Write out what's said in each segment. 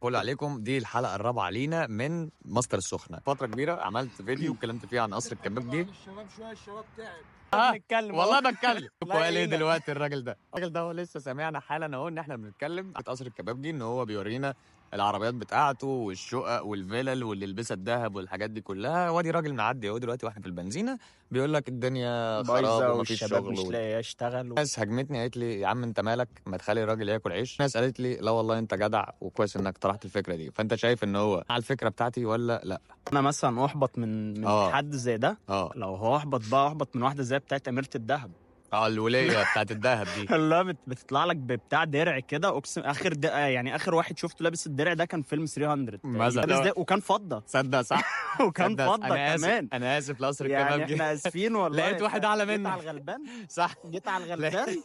كل عليكم، دي الحلقة الرابعة لينا من ماستر السخنة. فترة كبيرة عملت فيديو اتكلمت فيه عن قصر الكبابجي. الشباب شوية، الشباب تعب. بنتكلم والله بتكلم. لا قال ايه إله. دلوقتي الراجل ده؟ الراجل ده هو لسه سامعنا حالا اهو ان احنا بنتكلم في قصر الكبابجي، ان هو بيورينا العربيات بتاعته والشقق والفلل واللي لبسها الذهب والحاجات دي كلها. وادي راجل معدي اهو دلوقتي واحنا في البنزينه بيقول لك الدنيا خراب بايظة ومفيش والشباب شغل مش لاقي يشتغل. ناس هاجمتني قالت لي يا عم انت مالك، ما تخلي الراجل ياكل عيش. ناس قالت لي لا والله انت جدع وكويس انك طرحت الفكرة دي. فانت شايف ان هو على الفكرة بتاعتي ولا لا؟ انا مثلا احبط من حد زي ده. لو هو احبط بقى احبط من واحدة زي بتاعت اميره الذهب. الوليه بتاعت الذهب دي. اللي بتطلع لك ببتاع درع كده، اقسم اخر يعني اخر واحد شفته لابس الدرع ده كان فيلم 300 مثلا. لابس ده وكان فضة. صدق صح. وكان فضة أنا آسف. كمان. انا اسف لقصر يعني الكبابجي. احنا اسفين والله. لقيت واحد اعلى جيت منك. على الغلبان. صح، جيت على الغلبان.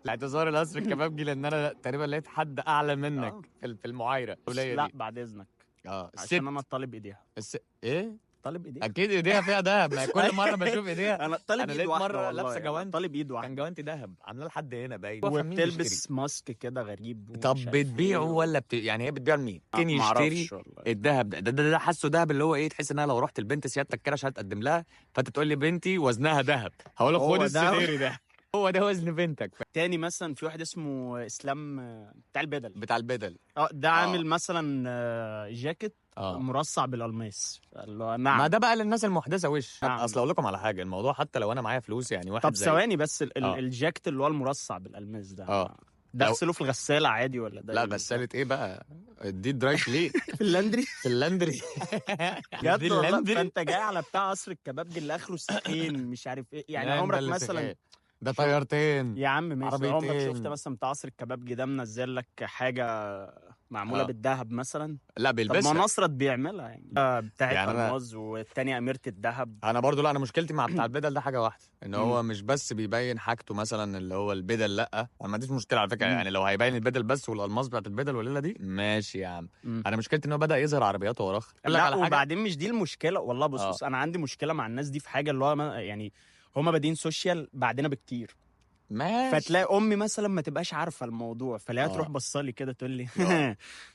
الاعتذار لقصر الكبابجي لان انا تقريبا لقيت حد اعلى منك في المعايره. الوليه لا دي. بعد اذنك، الست. عشان انا طالب ايديها. ايه؟ طالب ايديها اكيد ايديها فيها دهب، ما كل مرة بشوف ايديها. انا طالب أنا ايد لقيت واحدة مرة والله، لابسة جوانتي. طالب ايد واحدة كان جوانتي دهب عاملاه لحد هنا باين. وبتلبس mask كده غريب. طب بتبيعه ولا يعني هي بتبيعه لمين؟ ممكن يشتري الذهب ده ده حاسه دهب اللي هو ايه، تحس ان انا لو رحت لبنت سيادتك كده عشان تقدم لها، فانت تقول لي بنتي وزنها ذهب، هقول لك خد السديري ده، هو ده وزن بنتك. تاني مثلا في واحد اسمه اسلام بتاع البدل. بتاع البدل ده عامل مثلا جاكيت مرصع بالالماس. نعم. ما ده بقى للناس المحدثة وش. نعم. اصل اقول لكم على حاجة، الموضوع حتى لو انا معايا فلوس يعني واحد طب زي ثواني بس الجاكيت اللي هو المرصع بالالماس ده ده اغسله في الغسالة عادي ولا ده؟ لا غسالة ايه بقى؟ دي dry clean في ال laundry. في ال laundry بجد والله. فانت جاي على بتاع قصر الكبابجي اللي اخره سخين مش عارف ايه يعني. عمرك مثلا ده طيارتين يا عم ماشي، عمرك شفت مثلا بتاع قصر الكبابجي ده منزل لك حاجة معمولة بالذهب مثلا؟ لا بيلبسها. طب ما نصرت بيعملها يعني بتاعت يعني الماظ والتانية اميره الذهب. انا برضو لا، انا مشكلتي مع بتاع البدل ده حاجة واحدة، ان هو مش بس بيبين حاجته مثلا اللي هو البدل، لا انا ما عنديش مشكلة على فكرة يعني لو هيبين البدل بس والالماس بتاعت البدل والليلة دي ماشي يا عم. انا مشكلتي ان هو بدا يظهر عربياته وراه. لا وبعدين مش دي المشكلة والله. بص انا عندي مشكلة مع الناس دي في حاجة، اللي هو يعني هما بادئين social بعدنا بكتير. ماشي. فتلاقي امي مثلا ما تبقاش عارفه الموضوع، فلاقيها تروح بصالي كده تقول لي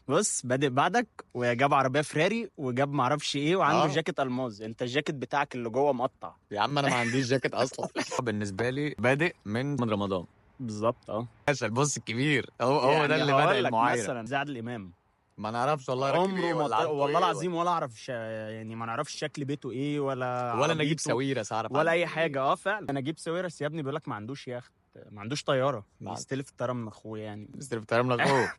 بص بادئ بعدك وجاب عربية فراري وجاب معرفش ايه وعنده جاكيت الماظ، انت الجاكيت بتاعك اللي جوه مقطع. يا عم انا ما عنديش جاكيت اصلا. بالنسبة لي بادئ من رمضان بالظبط. البص الكبير هو يعني ده اللي بدا المعايره. مثلا زي عادل امام ما نعرفش والله عمره ما والله العظيم ولا اعرف يعني ما نعرفش شكل بيته ايه ولا نجيب ساويرس اعرف ولا اي حاجة. فعلا نجيب ساويرس يا ابني بيقول لك ما عندوش يخت، ما عندوش طيارة، بيستلف الطيارة من اخوه يعني. بيستلف الطيارة من اخوه.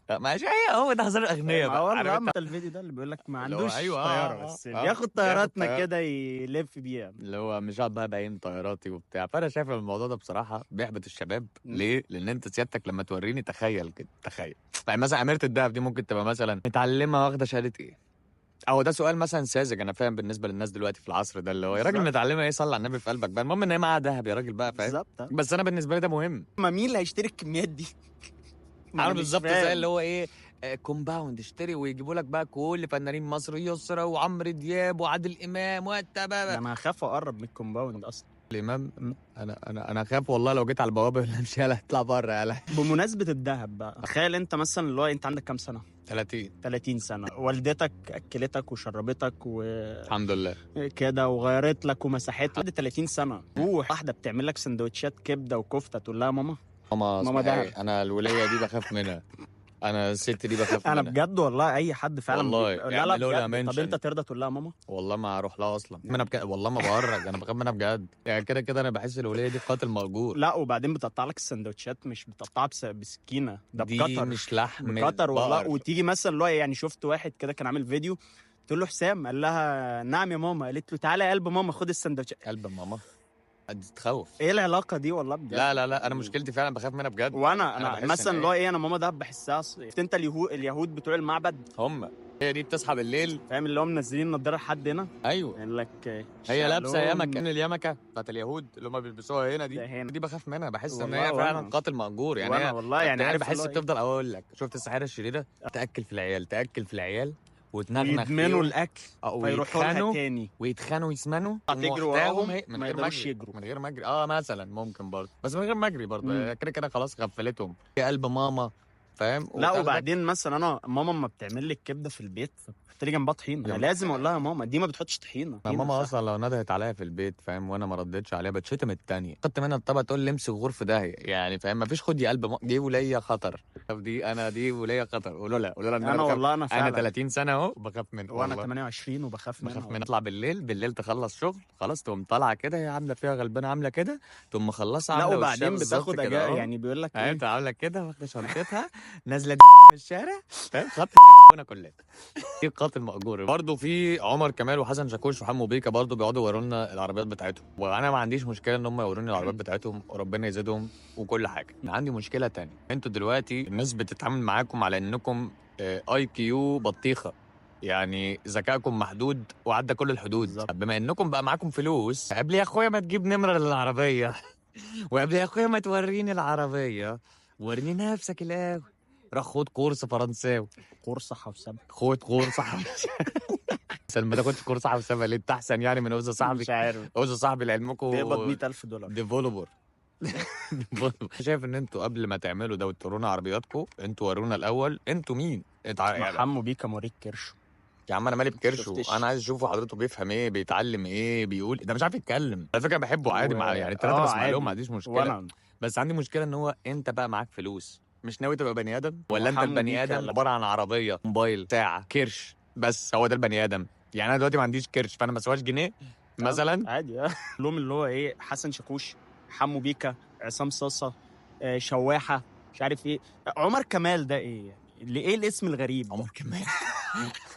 ماشي هو ده هزار الاغنياء بقى. والله انت الفيديو ده اللي بيقول لك ما عندوش طيارة بس بياخد طياراتنا كده يلف بيها، اللي هو مش قاعد بقى باين طياراتي وبتاع. فانا شايف الموضوع ده بصراحة بيحبط الشباب. ليه؟ لان انت سيادتك لما توريني تخيل كده، تخيل يعني مثلا اميره الذهب دي ممكن تبقى مثلا متعلمة واخده شهادة ايه؟ او ده سؤال مثلا ساذج انا فاهم بالنسبة للناس دلوقتي في العصر ده، اللي هو يا راجل متعلمة ايه، صلي على النبي في قلبك بقى، المهم ان هي معاها ذهب يا راجل بقى، فاهم؟ بالظبط. بس انا بالنسبة لي ده مهم. ما مين اللي هيشتري الكميات دي؟ عامل بالظبط زي اللي هو ايه compound اشتري ويجيبوا لك بقى كل فنانين مصر، يسرا وعمرو دياب وعادل امام والتبابا. انا هخاف اقرب من ال compound اصلا. الامام انا اخاف والله لو جيت على البوابة اللي امشي اطلع بره. يالا. بمناسبة الذهب بقى، تخيل انت مثلا اللي هو انت عندك كام سنة؟ 30 سنة. والدتك اكلتك وشربتك و الحمد لله كده وغيرت لك ومسحت لك 30 سنة. روح واحدة بتعمل لك سندوتشات كبده وكفته تقول لها ماما ماما ده. انا الوليه دي بخاف منها، انا الست دي بخاف منها انا بجد والله. اي حد فعلا والله لا لا بجد. طب انت ترضى تقول لها ماما؟ والله ما اروح لها اصلا. انا بجد والله ما بهرج، انا بخاف منها بجد يعني. كده كده انا بحس الوليه دي قاتل مأجور. لا وبعدين بتقطع لك السندوتشات مش بتقطعها بسكينة، ده بقطر، دي مش لحم بقطر والله. وتيجي مثلا اللي هو يعني شفت واحد كده كان عامل فيديو تقول له حسام، قال لها نعم يا ماما، قالت له تعالى يا قلب ماما خد السندوتشات. قلب ماما تخوف. ايه العلاقة دي والله بجد؟ لا لا لا انا مشكلتي فعلا بخاف منها بجد. وانا انا مثلا اللي هو ايه، انا ماما ده بحسها انت اليهود بتوع المعبد هم هي دي بتصحى بالليل فاهم، اللي هم منزلين النضارة لحد هنا. ايوه يقول لك هي لابسه يمكه، اليمكه بتاعت اليهود اللي هم بيلبسوها هنا دي. هنا. دي بخاف منها، بحس ان هي فعلا قاتل مأجور يعني. وانا والله يعني عارف بحس بتفضل اقول لك شفت السحاره الشريرة تاكل في العيال، تاكل في العيال وتنغنغ ويدمنوا الاكل فيروحوا لها تاني ويتخانوا يسمنوا هتجري وراهم ما يقدروش يجروا من غير ما اجري. مثلا ممكن برضه، بس من غير ما اجري برضه كده كده خلاص غفلتهم. يا قلب ماما فاهم؟ لا وبعدين مثلا انا ماما ما بتعمل لي الكبده في البيت بتحط لي جنبها طحينه، انا لازم اقول لها يا ماما دي ما بتحطش طحينه. ماما اصلا لو ندهت عليا في البيت فاهم وانا ما ردتش عليها بتشتم التانية، خدت منها الطبق تقول لي امسك غرفة داهية يعني فاهم، ما فيش خد يا قلب دي وليا خطر، دي انا دي وليا خطر. قولوا لها قولوا لها انا والله انا فعلا انا 30 سنة اهو بخاف منها، وانا 28 وبخاف منها، بخاف منها. اطلع بالليل تخلص شغل خلاص تقوم طالعه كده، هي عامله فيها غلبانه عامله كده، تقوم مخلصة عامله. لا وبعدين بتاخد اجازه يعني بيقول لك ايه انت عامله كده واخده شنطتها نازله من الشارع فاهم، خط ابونا كلنا دي قاتل مأجور. برضه في عمر كمال وحسن شاكوش وحمو بيكا برضه بيقعدوا يورونا العربيات بتاعتهم، وانا ما عنديش مشكلة ان هم يوروني العربيات بتاعتهم وربنا يزيدهم وكل حاجة. عندي مشكلة تانية، انتوا دلوقتي الناس بتتعامل معاكم على انكم IQ بطيخه، يعني ذكائكم محدود وعدى كل الحدود. بالزبط. بما انكم بقى معاكم فلوس، قبل يا اخويا ما تجيب نمره للعربية وقبل يا اخويا ما توريني العربية وريني نفسك الاول، روح خد كورس فرنساوي، كورس حوسبه، خد كورس حوسبه. ما تاخدش كورس حوسبه ليه؟ انت احسن يعني من اوزا صاحبي. مش عارف اوزا صاحبي لعلمكم بيقبض $100,000 developer. شايف ان انتوا قبل ما تعملوا ده وتورونا عربياتكم انتوا ورونا الاول انتوا مين. حمو بيكا موريك كرشه يا عم، انا مالي بكرشه، انا عايز اشوفه حضرته بيفهم ايه، بيتعلم ايه، بيقول ده مش عارف يتكلم. على فكرة بحبه عادي مع يعني الثلاثة بسمع لهم ما عنديش مشكلة وأنا. بس عندي مشكلة ان هو انت بقى معاك فلوس مش ناوي تبقى بني ادم، ولا انت البني ادم عبارة عن عربية، موبايل، ساعة، كرش، بس هو ده البني ادم. يعني انا دلوقتي ما عنديش كرش فانا ما اسواش جنيه مثلا عادي. لهم اللي هو ايه، حسن شاكوش، حمو بيكا، عصام صاصه، شواحه، مش عارف ايه، عمر كمال ده ايه يعني؟ ايه الاسم الغريب عمر كمال؟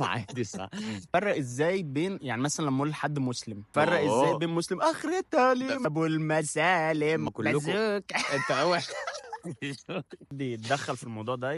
عادي صح. فرق ازاي بين يعني مثلا لما اقول لحد مسلم، فرق ازاي بين مسلم اخرتها ليه ابو المسالم كلكم انت اول يتدخل في الموضوع ده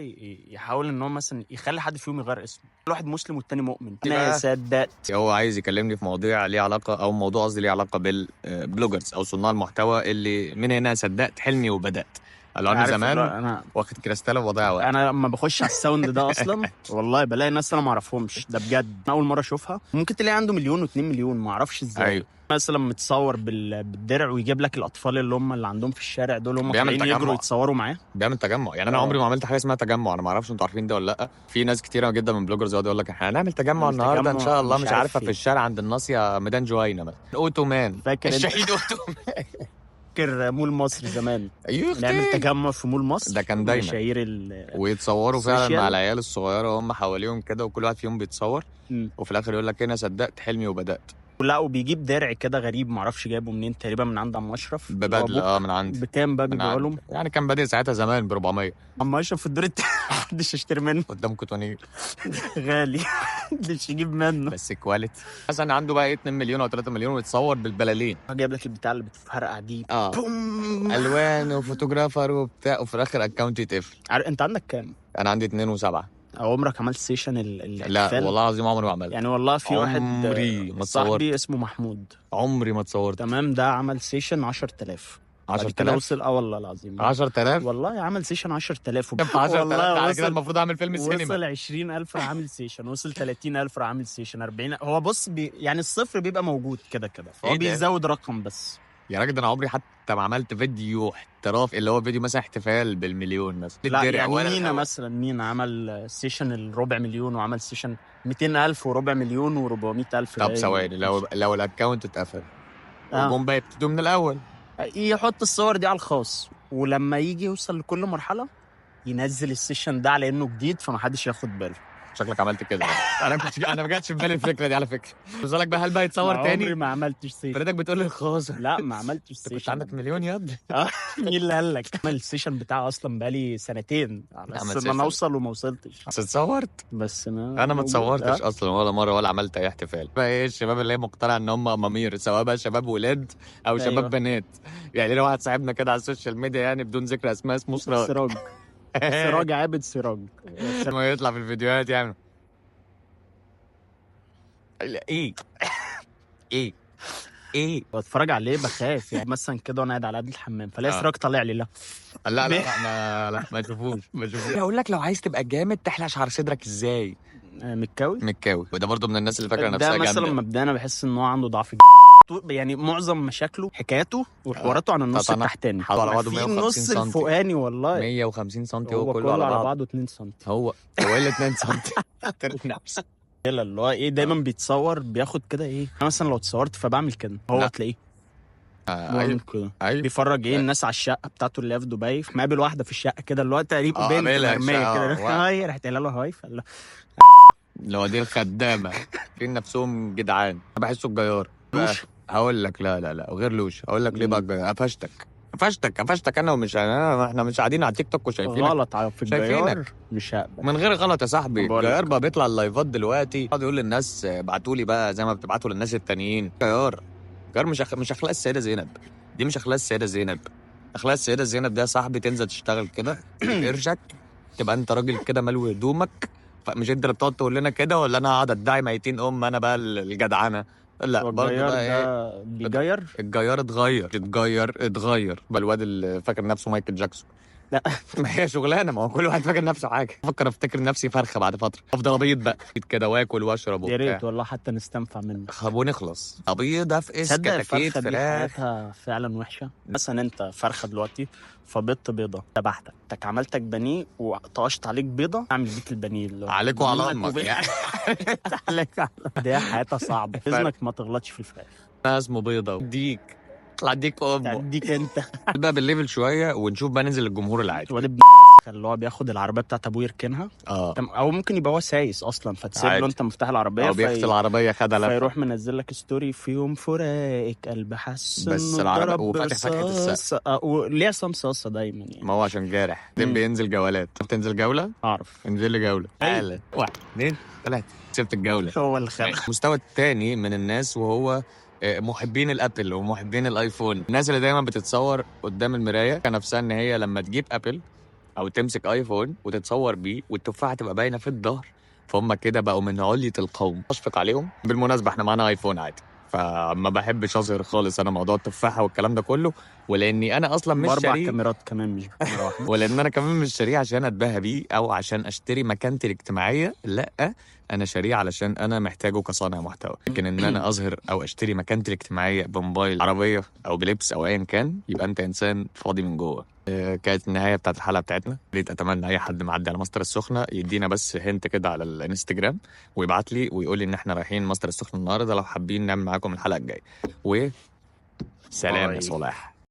يحاول ان هو مثلا يخلي حد فيهم يغير اسمه، واحد مسلم والتاني مؤمن. انا صدقت هو عايز يكلمني في مواضيع ليها علاقة، او موضوع قصدي ليه علاقة بال bloggers او صناع المحتوى، اللي من هنا صدقت حلمي وبدات. قالوا انا زمان أنا واخد كريستاله وبضيع وقت. انا لما بخش على ال sound ده اصلا والله بلاقي ناس انا ما اعرفهمش، ده بجد انا اول مرة اشوفها، ممكن تلاقي عنده مليون و2 مليون ما اعرفش ازاي. أيوه. مثلا متصور بالدرع ويجيب لك الاطفال اللي هم اللي عندهم في الشارع دول، هم طالعين يجروا يتصوروا معاه، بيعمل تجمع. يعني انا عمري ما عملت حاجة اسمها تجمع، انا ما اعرفش انتوا عارفين ده ولا لا. في ناس كتيرة جدا من bloggers يقعدوا يقول لك احنا هنعمل تجمع النهارده ان شاء الله، مش عارفه في الشارع عند الناصية ميدان جوينا مثلا، اوتومان، فاكر الشهيد اوتومان، فاكر مول مصر زمان؟ ايوه نعمل تجمع في مول مصر، ده كان دايما مشاهير ويتصوروا فعلا مع العيال الصغيرة وهم حواليهم كده، وكل واحد فيهم بيتصور وفي الاخر يقول لك انا صدقت حلمي وبدات. لا وبيجيب درع كده غريب معرفش جايبه منين، تقريبا من عند عم اشرف، ببدله من عندي. بكام بقى بيبيعوا لهم؟ يعني كان بادئ ساعتها زمان ب 400. عم اشرف في الدور التاني محدش يشتري منه، قدام كوتونيه غالي محدش يجيب منه، بس quality. مثلا عنده بقى 2 مليون او 3 مليون ويتصور بالبلالين، جايب لك البتاع اللي بتفرقع دي الوان و photographer وبتاع، وفي الاخر account يتقفل. انت عندك كام؟ انا عندي 2.7. عمرك عملت session الاحتفال؟ لا والله العظيم عمري ما عملت. يعني والله في واحد عمري ما اتصورت، صاحبي اسمه محمود، عمري ما اتصورت. تمام، ده عمل session 10000. 10000 وصل؟ والله العظيم 10000، والله عمل session 10000. 10000 على كده المفروض اعمل فيلم سينما. وصل 20000 راح عامل session، وصل 30000 راح عامل session، 40. هو بص يعني الصفر بيبقى موجود كده كده، فهو بيزود رقم بس. يا راجل ده انا عمري حتى ما عملت فيديو احتراف اللي هو فيديو مثلا احتفال بالمليون مثلا. لا يعني مينا مثلا، مينا عمل session الربع مليون، وعمل session 200,000 وربع مليون و400,000. طب ثواني، لو ال account اتقفل وجم بقى يبتدوا من الاول، يحط الصور دي على الخاص، ولما يجي يوصل لكل مرحلة ينزل ال session ده على انه جديد فمحدش ياخد باله. شكلك عملت كده. انا ما جاتش في بالي الفكرة دي على فكرة. بس بقى هل بقى يتصور تاني؟ عمري ما عملتش session. فريدك بتقول لي الخاص. لا ما عملتش session. كنت عندك مليون ياد. مين اللي قال لك؟ عمل ال session بتاعه اصلا بقالي سنتين بس ما اوصل وما وصلتش. بس اتصورت. بس انا ما اتصورتش اصلا ولا مرة ولا عملت اي احتفال. بقى ايه الشباب اللي هي مقتنعة ان هم امامير، سواء بقى شباب ولاد او شباب بنات. يعني لو واحد صاحبنا كده على ال social media، يعني بدون ذكر اسماء، اسمه سراج. سراج عابد سراج، ما يطلع في الفيديوهات يعني ايه ايه ايه، بتفرج عليه بخاف يعني. مثلا كده وانا قاعد على قد الحمام فلاقي سراج طالع لي. لا لا لا لا ما تشوفوش ما تشوفوش. اقول لك لو عايز تبقى جامد تحلق شعر صدرك ازاي؟ مكاوي. مكاوي، وده برضه من الناس اللي فاكره نفسها جامدة. ده مثلا مبدئيا انا بحس ان هو عنده ضعف يعني معظم مشاكله حكاياته وحواراته عن النص التحتاني، على بعضه في 150 النص سم، الفوقاني والله 150 سم، هو هو كله على بعضه 2 سم. هو ايه اللي 2 سم؟ نفسك اللي هو ايه دايما بيتصور بياخد كده ايه. انا مثلا لو اتصورت فبعمل كده، هو تلاقيه ايوه كده ايوه بيفرج ايه الناس على الشقة بتاعته اللي هي في دبي، مقابل واحدة في الشقة كده اللي هو تقريبا بنت مرمية كده hi، راحت قايله له hi، فقال له اللي هو دي الخدامة. فين نفسهم جدعان. انا بحسه الجيار لوش. هقول لك لا لا لا غير لوش، هقول لك ليه بقى الجيار. قفشتك انا ومش انا، احنا مش قاعدين على تيك توك وشايفينك غلط في الجيار، مش هقبل من غير غلط يا صاحبي. الجيار بقى بيطلع اللايفات دلوقتي يقعد يقول للناس ابعتوا لي بقى زي ما بتبعتوا للناس التانيين. جيار مش اخلاق السيدة زينب دي، مش اخلاق السيدة زينب. اخلاق السيدة زينب ده يا صاحبي تنزل تشتغل كده قرشك، تبقى انت راجل كده ملوي هدومك، فمش انت اللي بتقعد تقول لنا كده، ولا انا هقعد ادعي ميتين ام انا بقى الجدعنه. لا برضه بقى ايه بيجير الجيار اتغير بقى الواد اللي فاكر نفسه مايكل جاكسون. لا ما هي شغلانة، ما هو كل واحد فاكر نفسه حاجة. افكر افتكر نفسي فرخة بعد فترة، افضل ابيض بقى كده واكل واشرب وبتاع. يا ريت والله حتى نستنفع منه ونخلص. ابيض افقس كتاكيت فراخ. حياتها فعلا وحشة. مثلا انت فرخة دلوقتي فبيضت بيضة، ذبحتك عملتك بانيه وطاشت عليك بيضة، اعمل بيك البانيه اللي عليك وعلى امك يعني. عليك ده حياتها صعبة. اذنك ما تغلطش في الفراخ. اسمه بيضة ديك، اطلع ديك امه ديك انت بقى بال level شوية ونشوف بقى ننزل للجمهور العادي. الواد ابن اللي هو بياخد العربية بتاعت ابوه يركنها، او ممكن يبقى هو سايس اصلا فتسيب له انت مفتاح العربية، او بيغسل العربية خدها لفه، فيروح منزل لك story في يوم فراقك قلب حس بس العربية وفاتح فتحه السقف. وليه عصام صاصه دايما يعني، ما هو عشان جارح. بعدين بينزل جولات. بتنزل جولة؟ اعرف انزل لي جولة. تعالى 1 2 3 سبت الجولة. هو الخلق. المستوى الثاني من الناس وهو محبين ال Apple ومحبين ال iPhone، الناس اللي دايما بتتصور قدام المراية نفسها ان هي لما تجيب Apple او تمسك iPhone وتتصور بيه والتفاحه تبقى باينة في الظهر، فهم كده بقوا من علية القوم. اشفق عليهم. بالمناسبة احنا معانا iPhone عادي، فما بحبش اظهر خالص انا موضوع التفاحة والكلام ده كله، ولاني انا اصلا مش شاريه 4 كاميرات كمان مش كاميرا واحدة، ولان انا كمان مش شاريه عشان اتباهى بيه او عشان اشتري مكانتي الاجتماعية، لا انا شاريه علشان انا محتاجه كصانع محتوى. لكن ان انا اظهر او اشتري مكانتي الاجتماعية بموبايل، عربية، او بلبس او ايا كان، يبقى انت انسان فاضي من جوه. كانت النهاية بتاعت الحلقة بتاعتنا. اتمنى اي حد معدي على ماستر السخنة يدينا بس hint كده على الانستجرام ويبعت لي ويقول لي ان احنا رايحين ماستر السخنة النهارده، لو حابين نعمل معاكم الحلقة الجاية. و سلام يا صلاح.